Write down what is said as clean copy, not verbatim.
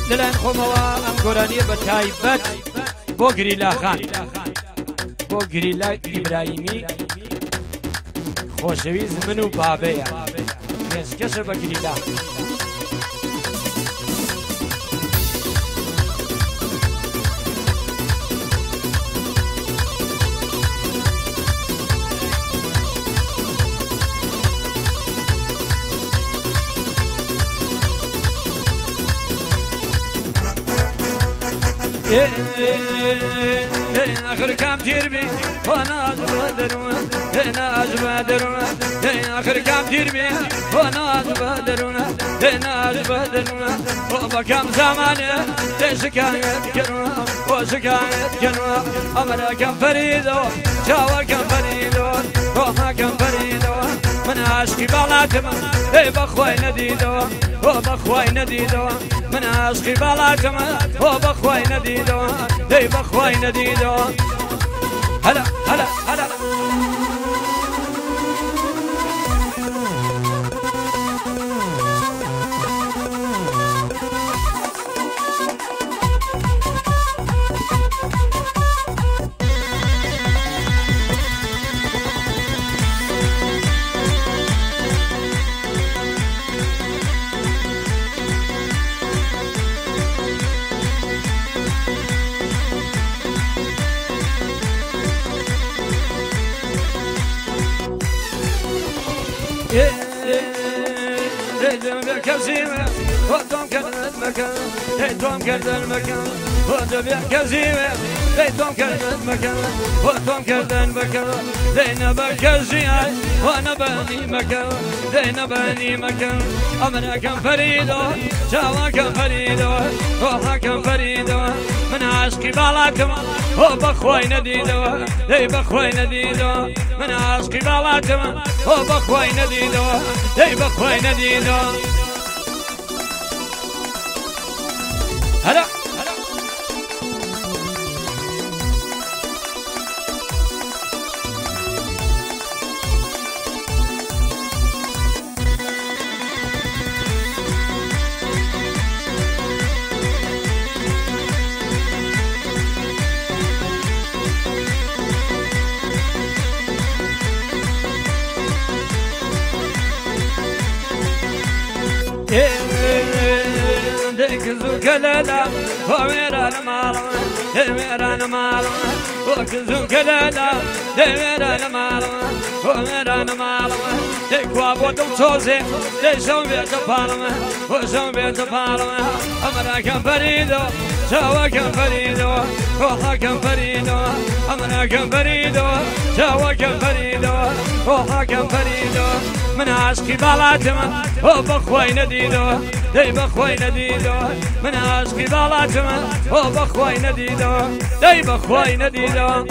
لەلایەن خۆمەوە ئەم گۆرانیە بە تایبەت بۆ گریلا خان، بۆ گریلا ئیبراهیمی خۆشەویست من و بابەیە، پێشکەشە بە گریلا. آخر كام تربي وانا أجبدرون، انا أجبدرون، آخر كام تربي وانا أجبدرون، انا أجبدرون، وبكم زمان شكاية كنوا وشكاية كنوا، أمر كم فريدو شاور كم فريدو وما كم فريدو، من عشقي بالاتم بخوي نديدو وبخوي نديدو، من عشقي بالاتم وبخوي نديدو بخوي نديدو. هلا هلا هلا توم كردن مكان ودبيع كزيمة توم كردن مكان وتوم كردن مكان زينب كزيعة وانا بني مكان زينب بني مكان، أمنا كم فريدو شاوا كم فريدو روحا كم فريدو، من عشقي بالاتم وبخوي نديدو لي بخوي نديدو، من عشقي بالاتم وبخوي نديدو لي بخوي نديدو. هلا هلا كلالا وميران مالما ميران مالما وكزو كلالا ميران مالما وميران مالما تكوا بودو توزي تشون بيت بالما وشون بيت بالما، أمرا كم فريدو شاوا كم فريدو روحا كم فريدو، أمرا كم فريدو شاوا كم فريدو روحا كم فريدو، من عشقي بالاتم وبخوي نديدو دي بخوي نديدو، من عشقي بالاتم وبخوي نديدو دي بخوي نديدو.